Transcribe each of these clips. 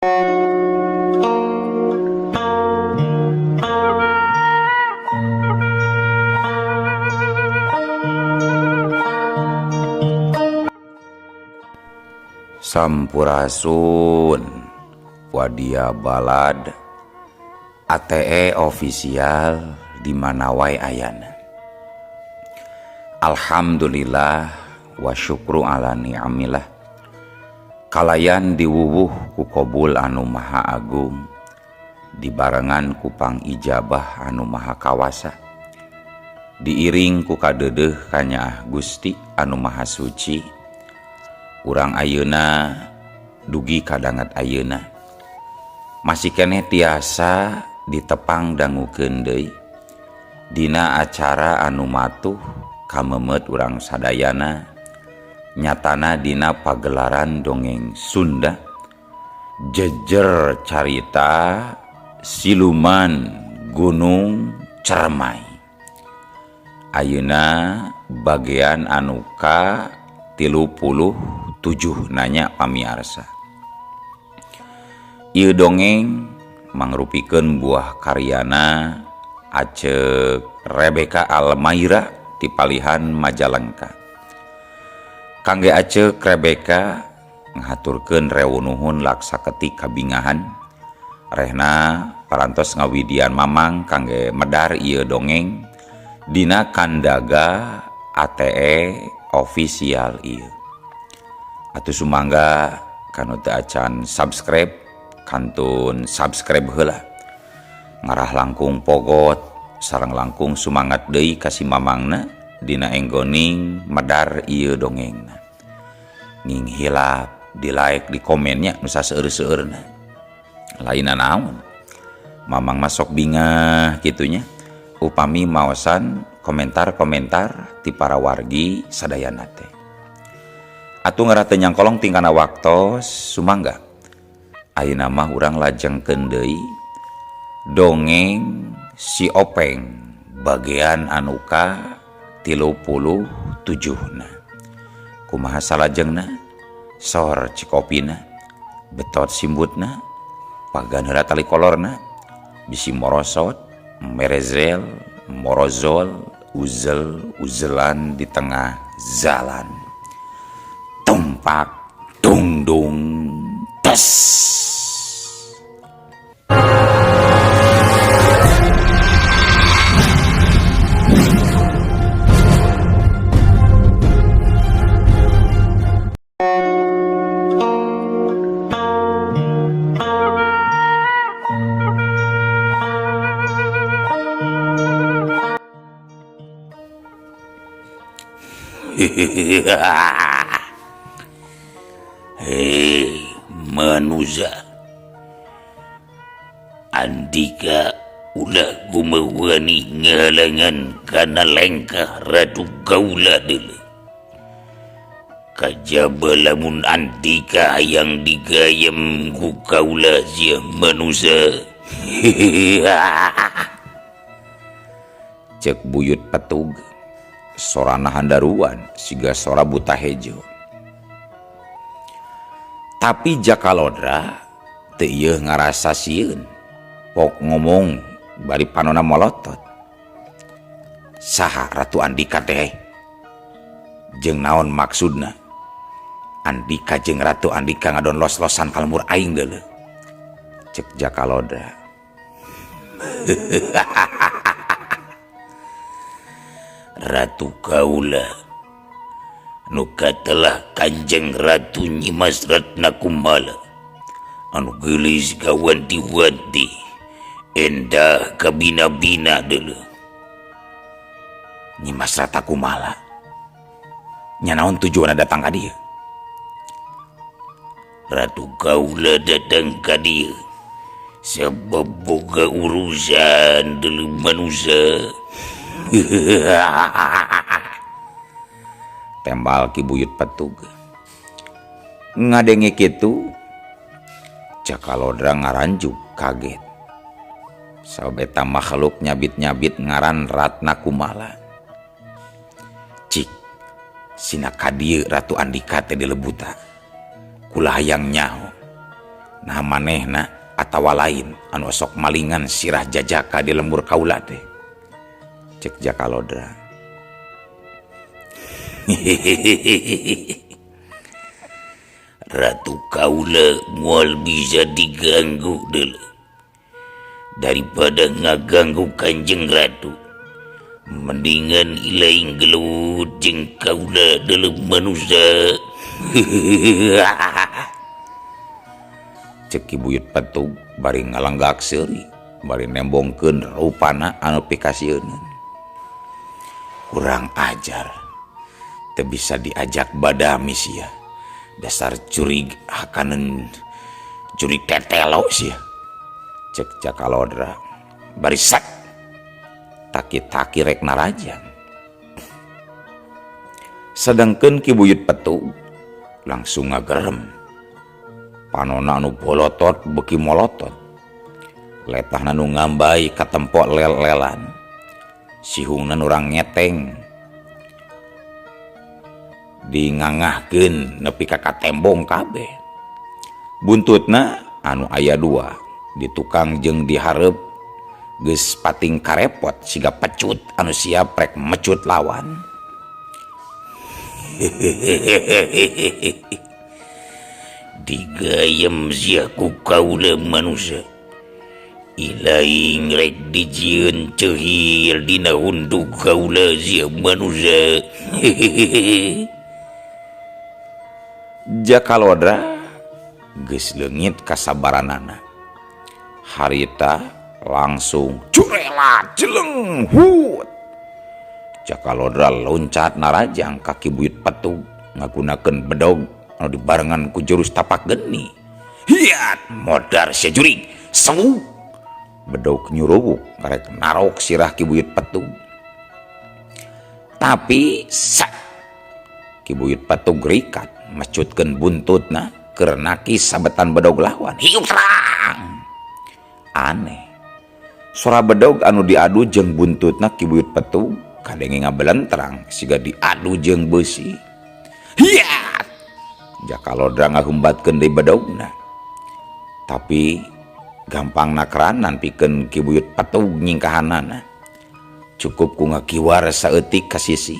Sampurasun Wadia Balad ATE official di mana wae ayana. Alhamdulillah wa syukru ala ni'amillah. Kalayan diwuwuh ku kobul anu maha agung, dibarengan ku pangijabah anu maha kawasa, diiring ku kadeudeuh kanyaah Gusti anu maha suci. Urang ayeuna dugi kadanget ayeuna masih keneh tiasa ditepang dangukeun deui dina acara anu matuh kamemet urang sadayana, nyatana dina pagelaran dongeng Sunda jejer carita siluman Gunung Ceremai. Ayeuna bagian anu ka 37 nanya pamiarsa. Ieu dongeng mangrupikeun buah karyana Acek Rebecca Almaira ti palihan Majalengka. Kangge Acek Rebecca ngahaturkeun rewunuhun laksa ketik kabingahan rehna parantos ngawidian mamang kangge medar ieu dongeng dina kandaga ATE official ieu. Atuh sumangga kanu teu acan subscribe kantun subscribe heula. Ngarah langkung pogot sareng langkung sumangat deui ka si mamangna dina enggoning medar ieu dongengna. Ning hilap di like di komennya nu saseueur-seueurna. Lainna naon? Mamang masok bingah kitunya upami maosan komentar-komentar ti para wargi sadayana teh. Atuh ngarah teu nyangkolong tingkana waktos sumangga. Ayeuna mah urang lajengkeun deui dongeng si Openg bagian anu ka 37na. Kumaha salajengna? Sor cikopina, betot simbutna, pagan heula tali kolorna, bisi morosot, merezel, morozol, uzel, uzelan di tengah jalan. Tumpak, dungdung, tes. Hei manusia, Andika ulah gumewani ngalangan kana lengkah Ratu Gaula deuleu. Kajaba lamun Andika hayang digayem ku kaula sia manusia. Cek buyut petug sorana handaruan siga sora buta hejo. Tapi Jakalodra teu ieu ngarasa sieun. Pok ngomong bari panona molotot. Saha Ratu Andika teh? Jeung naon maksudna? Andika jeung Ratu Andika ngadon los-losan kalmur aing deuleu. Cek Jakalodra. Ratu Kaula nu katelah Kanjeng Ratu Nyimas Ratna Kumala anu geulis gawanti-wanti endah kabina-bina deuleu. Nyimas Ratna Kumala nya naon tujuanna datang ka dieu? Ratu Kaula datang ka dieu sabab boga urusan deuleu manusia. Tembal Ki Buyut Petug. Ngadenge kitu Jakalodra ngaranjuk kaget. Sabab eta makhluk nyabit-nyabit ngaran Ratna Kumala. Cik sina ka dieu Ratu Andika teh dilebuta. Kula hayang nyaho. Nah manehna atawa lain anu sok malingan sirah jajaka di lembur kaula teh. Cek Jaka Lodra. Ratu kaula moal bisa diganggu deuleu. Daripada ngaganggu Kanjeng Ratu, mendingan ilaing gelut jeung kaula deuleu manusia. Cek Ki Buyut Petug bari ngalenggak seuri, bari nembongkeun rupana anu pikasieun. Kurang ajar, teu bisa diajak badami sia. Dasar curig hakaneun curig tetelo sia. Cek Jaka Lodra bari sak taki-taki rek narajang. Sedangkeun Ki Buyut Petug langsung ngagerem. Panona anu bolotot beuki molotot. Letahna nu ngambay katempo lel-lelan. Sihungna nu urang ngeteng. Dingangahkeun nepi ka katembong kabeh. Buntutna anu aya dua, di tukang jeung dihareup geus pating karepot siga pecut anu siap rek mecut lawan. Digayem sia ku kaula manusia. Ilaing rek dijieun ceuhir dina hunduk kaula sia manusia. Jaka Lodra geus leungit kasabaranana. Harita langsung curela jeleng hut. Jaka Lodra loncat narajang ka Ki Buyut Petug ngagunakeun bedog anu dibarengan ku jurus tapak geni. Hiat modar sia jurig sewu. Bedog nyuruwuk karek narok sirah Ki Buyut Petug. Tapi sak Ki Buyut Petug rikat mecutkeun buntutna keur nakis sabetan bedog lawan. Hiup terang. Aneh. Sora bedog anu diadu jeung buntutna Ki Buyut Petug kadenge ngabelentrang siga diadu jeung beusi. Hiat! Jaka Lodra ngahumbatkeun deui bedogna. Tapi gampang nakranan pikeun Ki Buyut Petug nyingkahanana. Cukup ku ngakiwar saeutik ka sisi.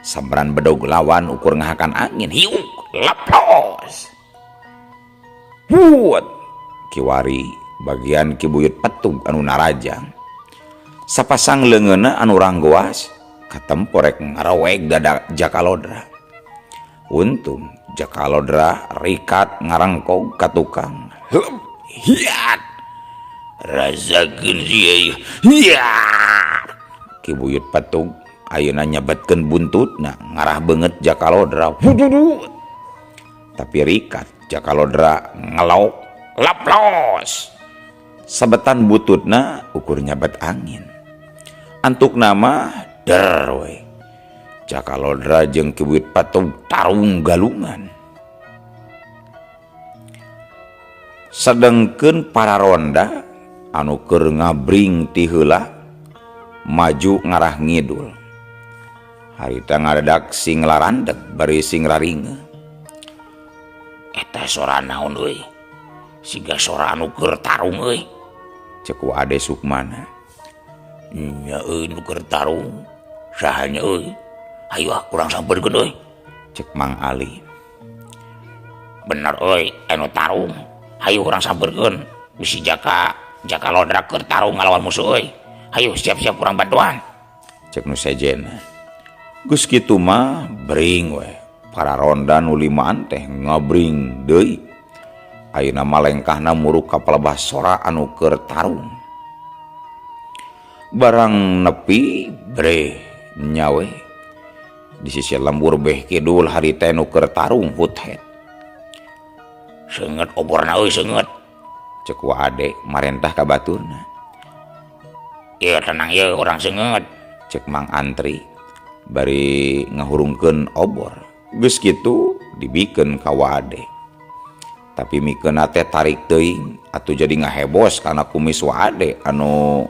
Sambaran bedog lawan ukur ngahakan angin. Hiuk lepos. Buat kiwari bagian Ki Buyut Petug anu narajang. Sapasang leungeunna anu ranggoas katempo rek ngaraweg dada Jaka Lodra. Untung Jaka Lodra rikat ngarengkog ka tukang. Hiat. Rasakeun sia. Hiat. Ki Buyut Petug ayeuna nyabetkeun buntutna ngarah beungeut Jaka Lodra. Hududut. Tapi rikat Jaka Lodra ngelok leplos. Sabetan bututna ukur nyabet angin. Antuk nama der we. Jaka Lodra jeung Ki Buyut Petug tarung galungan. Sedengkeun para ronda anu keur ngabring ti heula maju ngarah ngidul. Harita ngadadak sing larandeg bari sing raringe. Eta sora naon euy? Siga sora anu keur tarung euy. Cek ku Ade Sukmana. Nya euy nu keur tarung. Saha nya euy? Hayu ah urang sampeurkeun euy. Cek Mang Ali. Bener euy anu tarung. Hayu urang sampeurkeun. Bisi Jaka Lodra keur tarung ngalawan musuh euy. Hayu siap-siap urang bantuan. Cek nu sejenna. Geus kitu mah bring we. Para ronda nu limaan teh ngabring deui. Ayeuna mah lengkahna muruk ka palebah sora anu keur tarung. Barang nepi bre nyawe. Di sisi lembur beh kidul harita nu keur tarung huthet. Seungeut oborna euy seungeut. Cek wa Ade marentah ka baturna. Ieu tenang ieu urang seungeut. Cek Mang Antri bari ngahurungkeun obor. Geus kitu dibikeun ka wa Ade. Tapi mikeunna teh tarik teuing atuh jadi ngahebos kana kumis wa Ade anu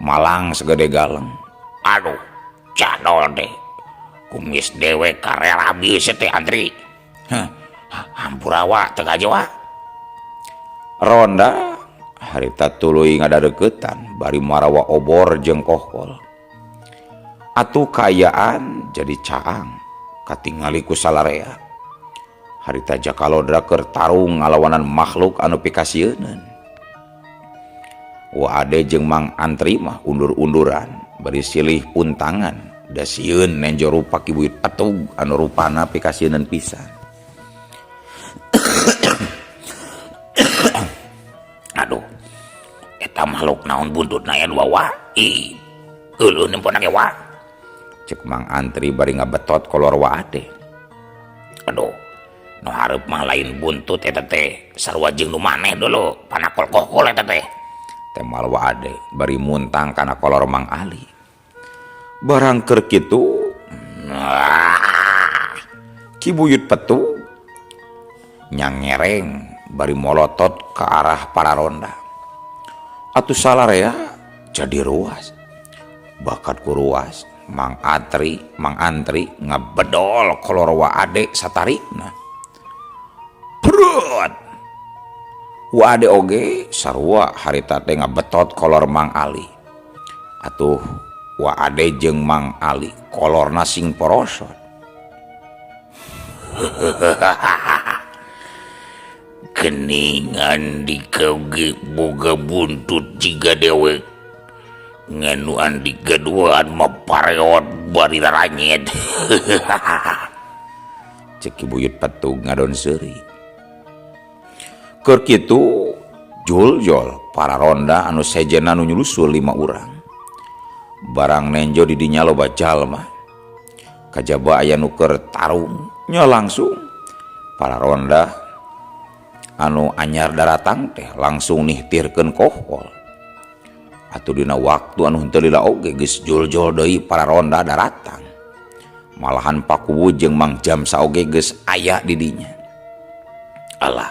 malang segede galeng. Aduh, cadol deh. Kumis dewe karela bieu teh Antri. Heh, hampura wa teu gaje wa. Ronda harita tuluy ngadareukeutan bari marawa obor jeung kohkol. Atuh kaayaan jadi caang katingali ku salarea. Harita Jaka Lodra keur tarung ngalawanan makhluk anu pikasieuneun. Wa Ade jeung Mang Antri mah undur-unduran bari silih puntangan da sieun nenjo rupa Ki Buyut Petug anu rupana pikasieuneun pisan. Aduh, eta makhluk naon buntutna aya dua wa? Ih, geuleuh nempona ge wa. Cek Mang Antri bari ngabetot kolor Wa Ade. Aduh, nu hareup mah lain buntut eta teh, sarua jeung nu maneh dulu, panakol kokol eta teh. Temal Wa Ade bari muntang kana kolor Mang Ali. Barang keur kitu, nah, Ki Buyut Petug nyangereng bari molotot ke arah para ronda. Atuh salarea jadi ruas. Bakat ku ruas, Mang Atri, Mang Antri ngebedol kolor Wa Ade satarikna. Prut. Wa Ade oge sarua harita teh ngabetot kolor Mang Ali. Atuh Wa Ade jeung Mang Ali kolorna sing porosot. Geningan dikauge boga buntut jiga dewek. Nganu andika duaan mah pareot bari raranyet. Cek Ki Buyut Petug ngadon seuri. Keur kitu juljol para ronda anu sejenna nu nyulusul 5 urang. Barang nenjo di dinya loba jalma. Kajaba aya nu keur tarung nya langsung para ronda anu anyar daratang teh langsung nihtirkeun kohkol. Atuh dina waktu anu henteu lila oge geus juljol deui para ronda daratang. Malahan Pakuwu jeung Mang Jamsa oge geus aya di dinya. Alah,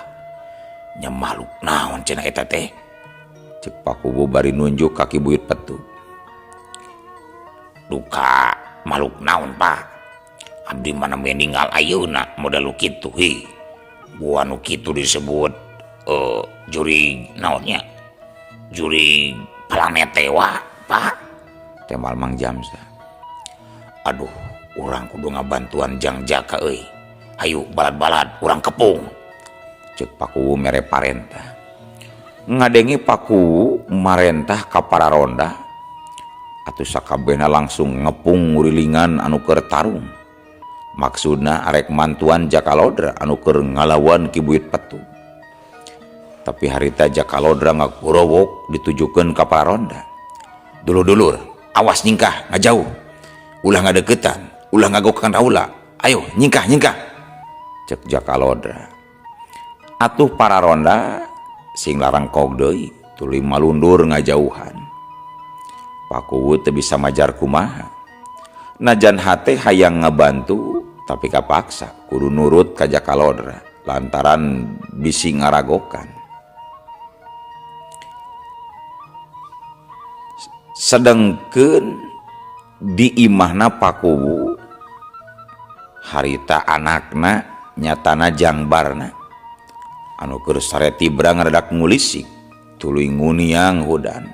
nya makhluk naon cenah eta teh? Cek Pakuwu bari nunjuk ka Ki Buyut Petug. Duka makhluk naon, Pak? Abdi mana meninggal ayeuna modal nu kitu hi. Buah nu kitu disebut juri naonnya? Juri planet tewa, Pak. Temal Mang Jamsa. Aduh, urang kudu ngabantuan Jang Jaka euy. Hayu balad-balad urang kepung. Cek Pakuwu mere parentah. Ngadengi Pakuwu marentah ka para ronda. Atuh sakabehna langsung ngepung ngurilingan anu keur tarung. Maksudna arek mantuan Jaka Lodra anu keur ngalawan Ki Buyut Petug. Tapi harita Jaka Lodra ngagorowok ditujukeun ka para ronda. Dulur-dulur, awas nyingkah ngajauh. Ulah ngadeukeutan, ulah ngagokan raula. Ayo nyingkah nyingkah. Cek Jaka Lodra. Atuh para ronda sing larangkog deui tuluy malundur ngajauhan. Pakuwu teu bisa majar kumaha. Najan hate hayang ngabantu tapi kapaksa kudu nurut ka Jaka Lodra lantaran bisi ngaragokan. Sedengkeun di imahna Pakuwu harita anakna nyatana jangbarna anu keur sare tibra ngaredak ngulisik tuluy nguniang hudan.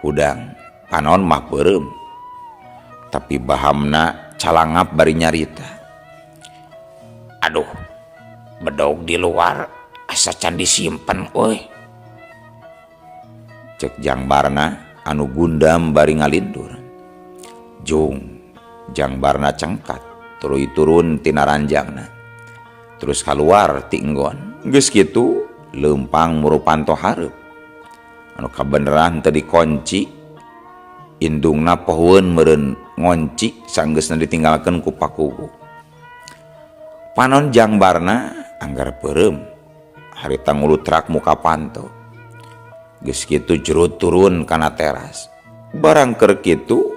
Hudang panon mah peureum tapi bahamna calangap bari nyarita. Aduh, bedog di luar asa can disimpen euy. Cek jangbarna anu gundam bari ngalindur. Jung jangbarna cengkat tuluy turun tina ranjangna. Terus kaluar ti enggon. Geus kitu leumpang murupanto hareup. Anu kabeneran teu dikunci indungna pohoeun meureun ngonci sanggeusna ditinggalkeun ku Pakuwu. Panon jangbarna anggar peureum harita ngulutrak muka panto. Geus kitu jerut turun kana teras. Barang keur kitu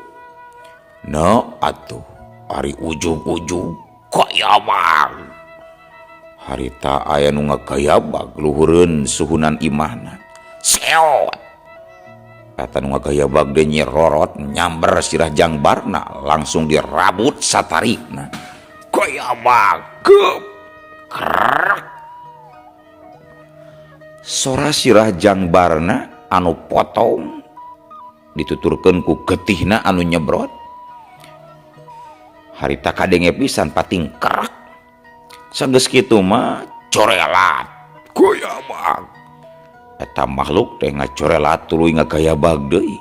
no atuh ari ujug-ujug kayabang. Harita aya nu ngagayabag luhureun suhunan imahna. Seot. Eta nu ngagayabag deui nyirorot nyamber sirah jangbarna langsung dirabut satarikna. Kayabag geup. Krek. Sora sirah jangbarna anu potong dituturkeun ku getihna anu nyebrot. Harita kadenge pisan pating kerak. Sageus kitu mah corelat goyabag. Eta makhluk teh ngacorelat tuluy ngagayabag deui.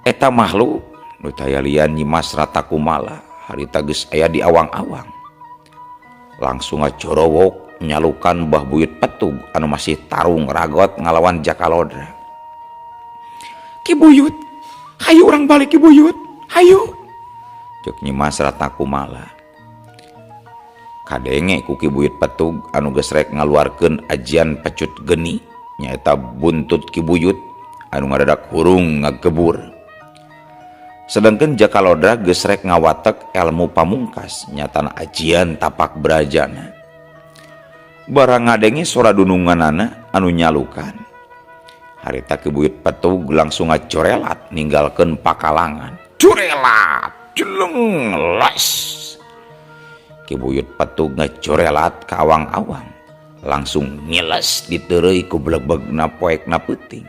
Eta makhluk nu taya lian Nyi Mas Ratna Kumala harita geus aya di awang-awang. Langsung ngacorowok nyalukan Mbah Buyut Petug anu masih tarung ragot ngalawan Jaka Lodra. Ki Buyut, hayu urang balik Ki Buyut, hayu. Ceuk Nyi Mas Ratna Kumala. Kadenge ku Ki Buyut Petug anu geus rek ngaluarkeun ajian pecut geni nyaeta buntut Ki Buyut anu ngadadak hurung ngagebur. Sedangkan Jaka Lodra geus rek ngawatek elmu pamungkas nyatana ajian tapak brajana. Barang ngadenge sora dununganana anu nyalukan. Harita Ki Buyut Petug langsung ngacorelat ninggalkeun pakalangan. Corelat, jeleng, les. Ki Buyut Petug ngacorelat ka awang-awang. Langsung ngiles diteureuy ku blegbegna poekna peuting.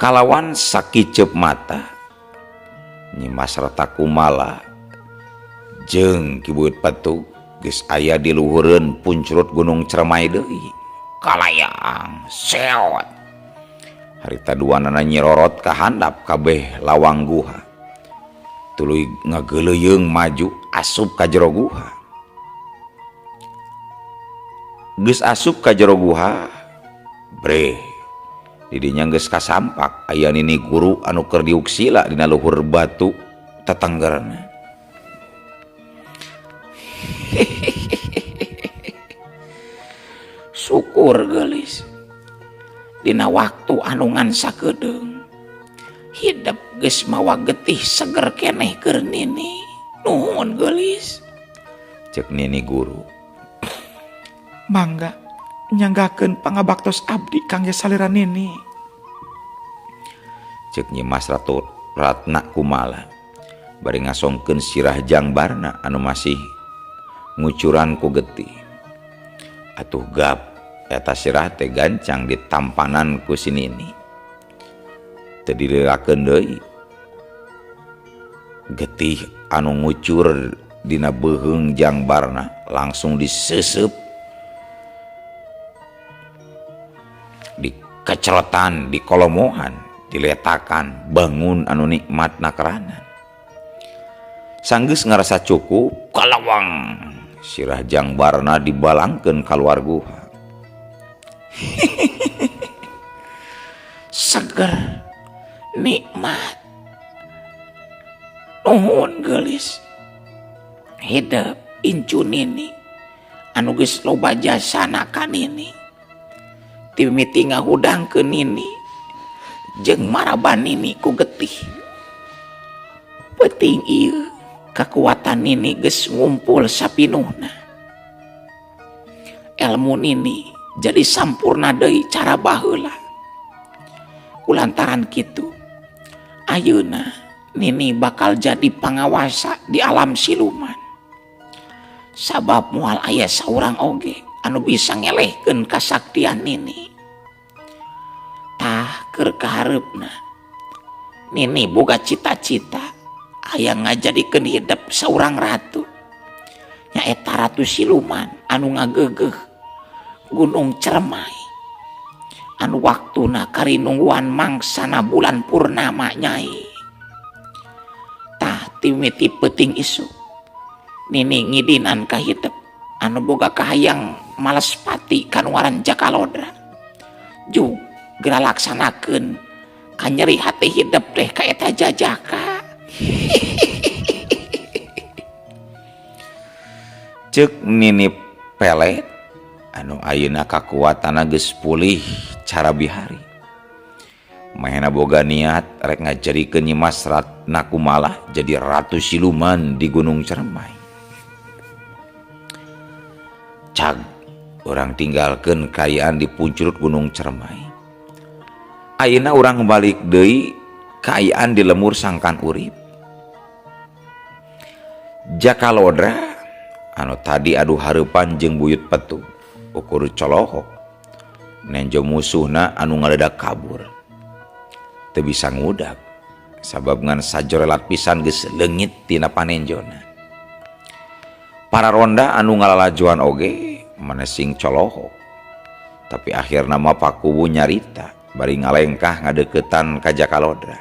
Kalawan sakiceup mata Nyi Mas Ratna Kumala jeung Ki Buyut Petug geus aya di luhureun puncrut Gunung Cermai deui. Kalayang seot. Harita duanana nyirorot ka handap kabeh lawang guha. Tuluy ngageuleuyeung maju asup ka jero guha. Geus asup ka jero guha, breh. Didinya geus kasampak aya nini guru anu keur diuksila dina luhur batu tetenggerna. Syukur geulis. Dina waktu anu ngan sakedeung hidep geus mawa getih seger keneh keur nini. Nuhun geulis. Ceuk nini guru. Mangga nyanggakeun pangabaktos abdi kangge salira nini. Ceuk Nyi Mas Ratu Ratna Kumala bari ngasongkeun sirah jangbarna anu masih ngucuran ku getih. Atuh gap eta sirah teh gancang ditampanan ku si nini. Teu dilelakeun deui. Getih anu ngucur dina beuheung jangbarna langsung diseuseub dikecerotan, dikolomohan, diletakan, bangun anu nikmat nakeranan. Sanggeus ngarasa cukup, kalawang sirah jangbarna dibalangkeun kaluar guha. Seger, nikmat, nuhun geulis. Hidep incu nini, anu geus loba jasana ka nini. Timiti ngahudangkeun nini jeung maraban nini ku getih. Peuting ieu kakuatan nini geus ngumpul sapinuhna. Elmu nini jadi sampurna deui cara baheula. Kulantaran kitu ayeuna nini bakal jadi pangawasa di alam siluman. Sabab moal aya saurang oge anu bisa ngelehkeun kasaktian nini. Tah keur kahareupna nini boga cita-cita aya ngajadikeun hidep saurang ratu. Nyaeta ratu siluman anu ngageugeuh Gunung Cermai. Anu waktuna kari nungguan mangsana bulan purnama nyai. Tah timiti peuting isuk nini ngidinan ka hidep anu boga kahayang males pati kanu ngaran Jaka Lodra. Jug geura laksanakeun kanyeri hati hidep teh ka eta jajaka. Ceuk nini pelet anu ayeuna kakuatanna geus pulih cara bihari. Mahena boga niat rek ngajadikeun Nyi Mas Ratna Kumala jadi ratu siluman di Gunung Cermai. Cag urang tinggalkeun kaayaan di puncurut Gunung Cermai. Ayeuna urang balik deui kaayaan di lemur sangkan urip. Jaka Lodra anu tadi adu hareupan jeung Buyut Petu ukur colohok nenjo musuhna anu ngaledak kabur. Teu bisa ngudag sabab ngan sajorelat pisan geus leungit tina panenjona. Para ronda anu ngalalajuan oge manesing colohok. Tapi akhirna mah Pakuwu nyarita bari ngalengkah ngadeukeutan ka Jaka Lodra.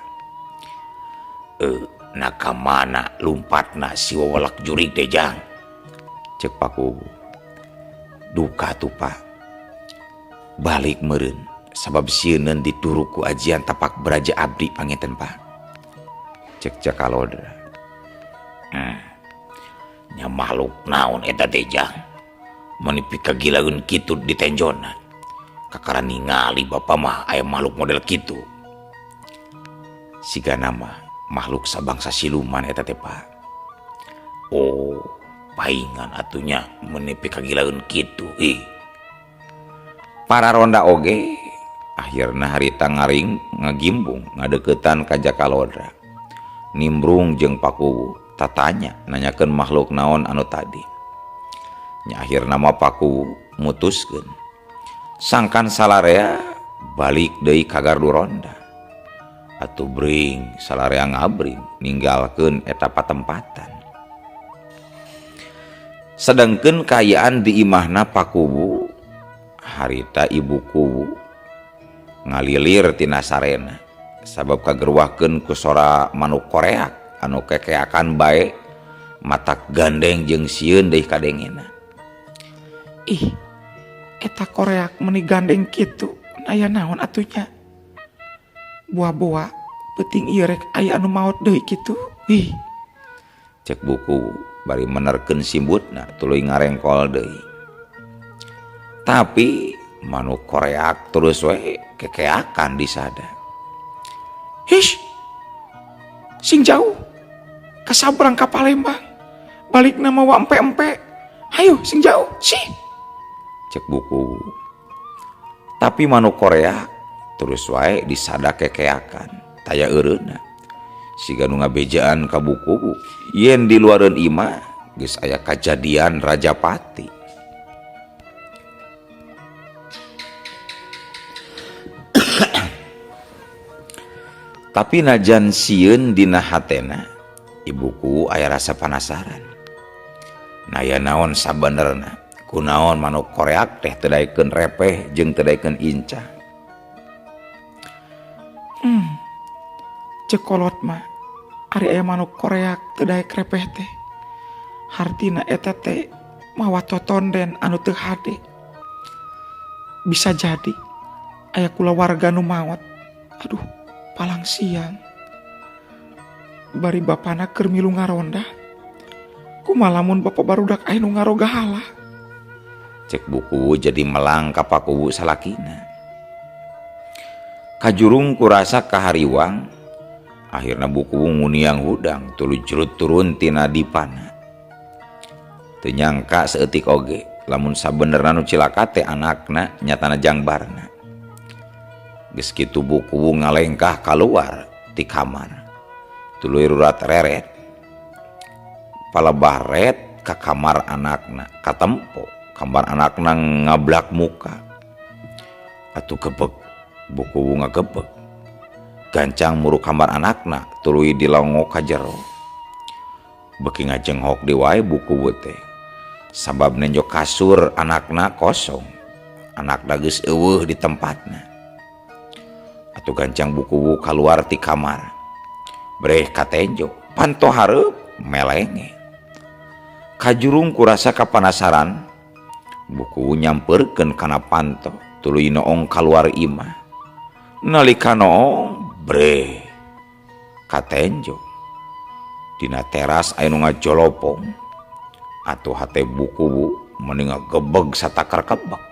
Na ka mana lumpatna si wewelek jurig teh Jang? Cek Pakuwu. Duka tuh Pak. Balik meureun sabab sieuneun dituruk ku ajian tapak beraja abdi panginten Pak. Cek Jaka Lodra. Nya makhluk naon eta teh Jang? Meuni pikagilaeun kitu ditenjona. Kakara ningali bapa mah aya makhluk model kitu. Sigana mah makhluk sabangsa siluman eta teh Pak. Oh, paingan atunya meuni pikagilaeun kitu. Ih. Para ronda oge akhirna harita ngaring ngagimbung ngadeuketan ka Jaka Lodra. Nimbrung jeung Pakuwu tatanya nanyakeun makhluk naon anu tadi. Nya akhirna mah Pakuwu mutuskeun. Sangkan salarea balik deui ka gardu ronda. Atuh bring salarea ngabring ninggalkeun eta patempatan. Sedengkeun kaayaan di imahna Pakuwu harita ibu kuwu ngalilir tina sarena sabab kagerwahkeun ku sora manuk koreak anu kekeakan bae matak gandeng jeung sieun deui kadengena. Ih, eta koreak meuni gandeng kitu aya naon atunya? Boa-boa peuting ieu rek aya anu maot deui kitu. Ih. Cek buku bari menerkeun simbutna tuluy ngarengkol deui. Tapi manuk koreak terus we kekeakan disada. Hish. Sing jauh. Kasabrang ka Palembang. Balikna mawa empe-empe. Hayu sing jauh, sih. Cek buku. Tapi manuk koreak terus wae disada kekeakan taya eureunna. Siga nu ngabejaan ka buku yen di luareun imah geus aya kajadian Rajapati. Tapi najan sieun dina hatena, ibuku aya rasa panasaran. Naya naon sabenerna, kunaon manuk koreak teh teu daekeun repeh jeung teu daekeun incah. Cek kolot mah ari aya manuk koreak teu daek repeh teh. Hartina eta teh mawa totonden anu teu hade. Bisa jadi aya kulawarga nu maot. Aduh, palang siang. Bari bapana keur milu ngaronda. Kumaha lamun bapa barudak aya nu ngarogahala? Cek buku jadi melang ka Pakuwu salakina. Kajurung kurasa kahariwang, akhirna buku nguniang hudang tuluy jerut turun tina dipana. Teu nyangka saeutik oge lamun sabenerna nu cilaka teh anakna nyatana jangbarna. Geus kitu buku ngalengkah kaluar ti kamar. Tuluy rurat reret. Palebah ret ka kamar anakna, katempo kamar anakna ngablak muka. Atuh gebeg, buku ngagebeg. Gancang muruk kamar anakna tuluy dilongo ka jero. Beki ngajenghok di wae buku teh. Sabab nenjo kasur anakna kosong. Anakna geus eueuh di tempatna. Atuh gancang buku kaluar ti kamar. Breh katenjo, panto hareup melenge. Kajurung kurasa kapanasaran, buku nyamperkeun kana panto tuluy noong kaluar imah. Nalika noong breh katenjo. Dina teras aya nu ngajolopong. Atuh hate buku meni ngagebeg satakar kebek.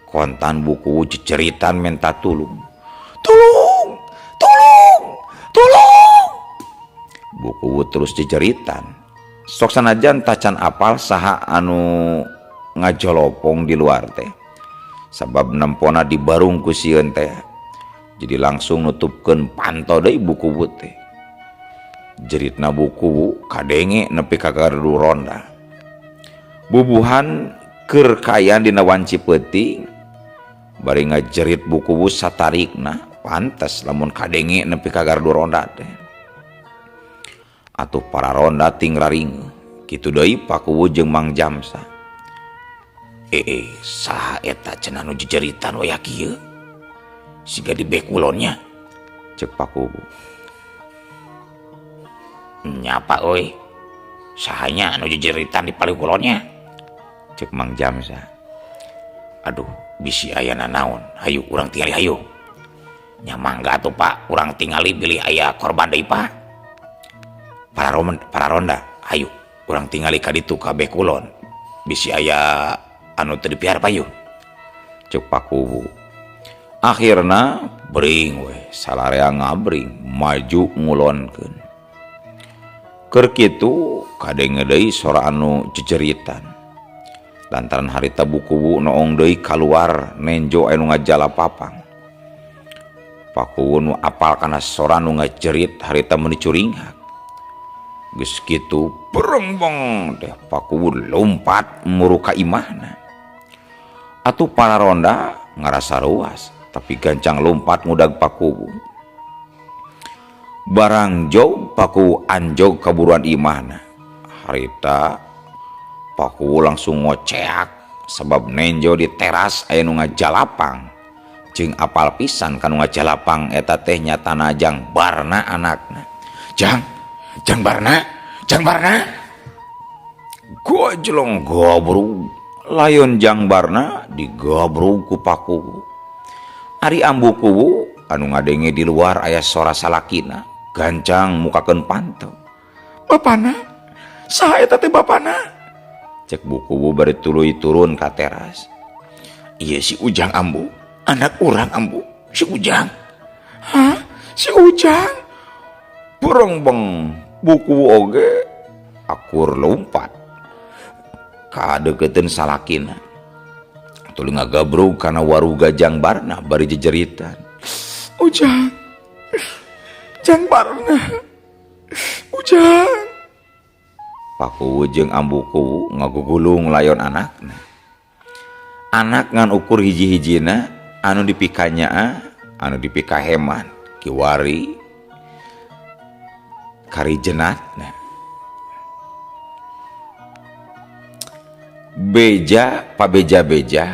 Kontan buku ceceritan menta tulung. Tulung, tulung, tulung. Buku terus ceceritan. Sok sanajan tacan apal saha anu ngajolopong di luar teh. Sabab nempona dibarung ku sieun teh. Jadi langsung nutupkeun panto deui buku teh. Jeritna buku kadenge nepi ka gardu ronda. Bubuhan keur kaayaan dina wanci peuting bari ngajerit buku satarikna pantes lamun kadenge nepi ka gardu ronda teh. Atuh para ronda ting raringuh kitu deui Pakuwu jeung Mang Jamsa. Saha eta cenah nu jejeritan wayah kieu? Siga di bekulonnya cek Pakuwu. Nyapa euy? Sahanya anu jejeritan di palih kulonnya? Cek Mang Jamsa. Aduh, bisi aya nanaon. Hayu urang tingali hayu. Nya mangga atuh Pak, urang tingali bilih aya korban deui Pak. Para ronda, hayu urang tingali ka ditu ka bekulon. Bisi aya anu teu dipiara payu. Cek Pakuwu. Akhirna bring we salarea ngabring maju ngulonkeun. Keur kitu kadenge deui sora anu jejeritan. Lantaran harita bukuwu noong deui kaluar nenjo anu ngajala papang. Pakuwu nu apal kana sora nu ngajerit harita meuni curinghak. Geus kitu berengbeng teh Pakuwu lompat muru ka imahna. Atuh para ronda ngarasa ruas tapi gancang lompat ngudag Pakuwu. Barang jog Pakuwu anjog kaburuan imahna. Harita Pakuwu langsung ngoceak sebab nenjo di teras aya nu ngajalapang. Jeung apal pisan kanu ngajalapang eta teh nyatana Jang Barna anakna. Jang, Jang Barna, Jang Barna. Gojlong gabrug layon Jang Barna digabrug ku Pakuwu. Ari ambu kuwu anu ngadenge di luar aya sora salakina gancang mukakeun panto. Bapana, saha eta teh bapana? Cek bukuwu bari tuluy turun ka teras. Ieu si Ujang ambu, anak urang ambu, si Ujang. Hah? Si Ujang? Berengbeng bukuwu oge akur lompat kadeukeuteun salakina. Tuluy ngagabrug kana waruga Jang Barna bari jejeritan. Ujang, Jang Barna, Ujang. Pakuwu jeung ambu kuwu ngagugulung layon anakna. Anak ngan ukur hiji-hijina anu dipikanyaa, anu dipikaheman, kiwari karijenatna. Beja pabeja-beja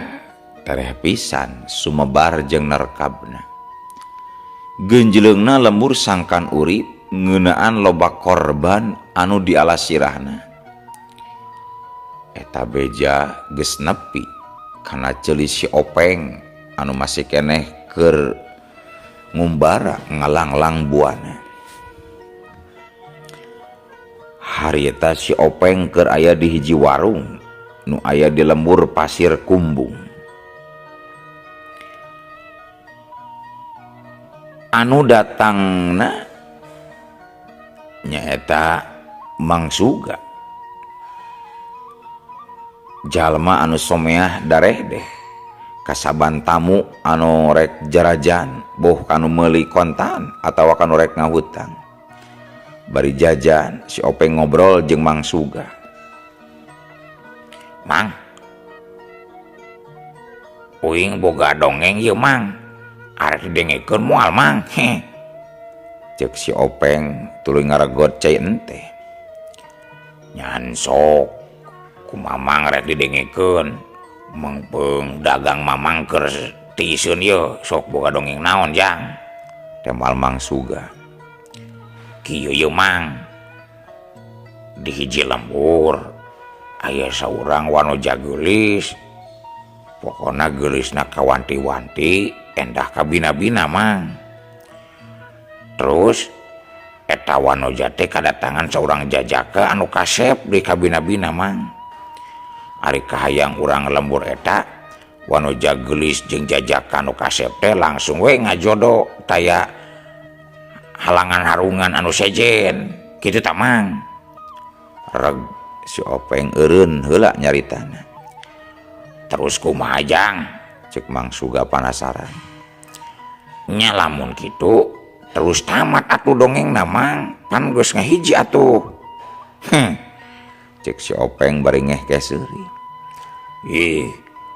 tereh pisan sumebar jeung nerkabna. Genjleungna lembur sangkan urip ngeunaan loba korban anu dialas sirahna. Eta beja geus nepi kana ceuli si Openg anu masih keneh keur ngumbara ngalanglang buana. Harita si Openg keur aya di hiji warung nu aya di lembur Pasir Kumbung. Anu datangna nyaeta Mang Suga. Jalma anu someah dareh deh kasaban tamu anu rek jarajan boh kanu meuli kontan atawa kanu rek ngahutang. Bari jajan si Openg ngobrol jeung Mang Suga. Mang, uing boga dongeng ieu Mang, arek didengekeun moal Mang. Heh. Cek si Openg tuluy ngaregot cai enteh. Nyan sok ku Mamang rek didengekeun, mengpeung dagang Mamang keur tiiseun ieu, sok boga dongeng naon Jang? Temal Mang Suga. Kieu ieu Mang, di hiji lembur aya saurang wanoja geulis. Pokona geulisna kawanti-wanti endah kabina-bina Mang. Terus eta wanoja teh kadatangan saurang jajaka anu kasep di kabina-bina Mang. Ari kahayang urang lembur eta wanoja geulis jeung jajaka anu kasep teh langsung we ngajodo taya halangan harungan anu sejen kitu tah Mang. Reg si Openg eureun heula nyaritana. Terus kumaha Jang? Cek Mang Suga panasaran. Nya lamun kitu Terus tamat atuh dongeng namang pan geus ngahiji atuh. Cek si Openg bari ngeh seuri. Ih,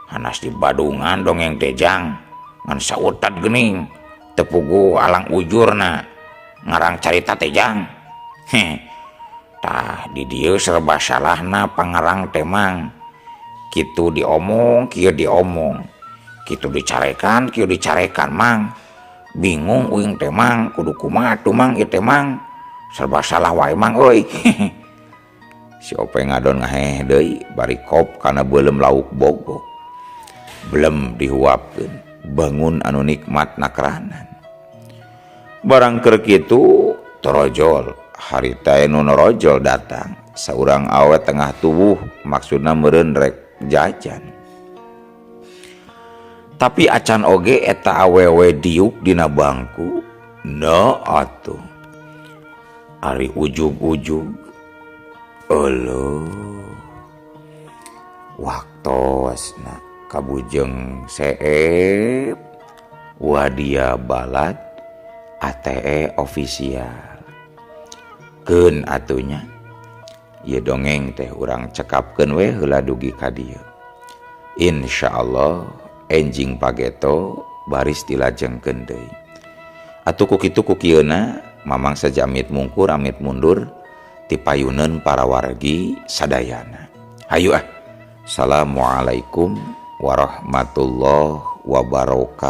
hanas di Badungan dongeng teh jang. Ngan sautat geuning. Teu puguh alang ujurna ngarang carita teh jang. Heh. Tah di dieu serba salahna pangarang teh mang. Kitu diomong, kieu diomong. Kitu dicarekan, kieu dicarekan mang. Bingung uing teh mang, kudu kumaha atuh mang ieu teh mang. Serba salah wae mang euy. Si Openg ngadon ngaheh deui bari kop kana beuleum lauk bogo. Belem dihuapkeun, bangun anu nikmat nakranan. Barang keur kitu torojol, harita nu norojol datang. Saurang awe tengah tubuh maksudna meureun rek jajan. Tapi acan oge eta awewe diuk dina bangku. No atuh. Ari ujug-ujug. Euleuh. Waktosna kabujeng seep wadia balad ATE official. Keun atunya. Ieu dongeng teh urang cekapkeun we heula dugi ka dieu. Insyaallah enjing pageto baris dilajengkeun deui. Atuh ku kitu ku kieuna Mamang sajamit mungkur amit mundur ti payuneun para wargi sadayana. Hayu ah. Assalamualaikum warahmatullahi wabarakatuh.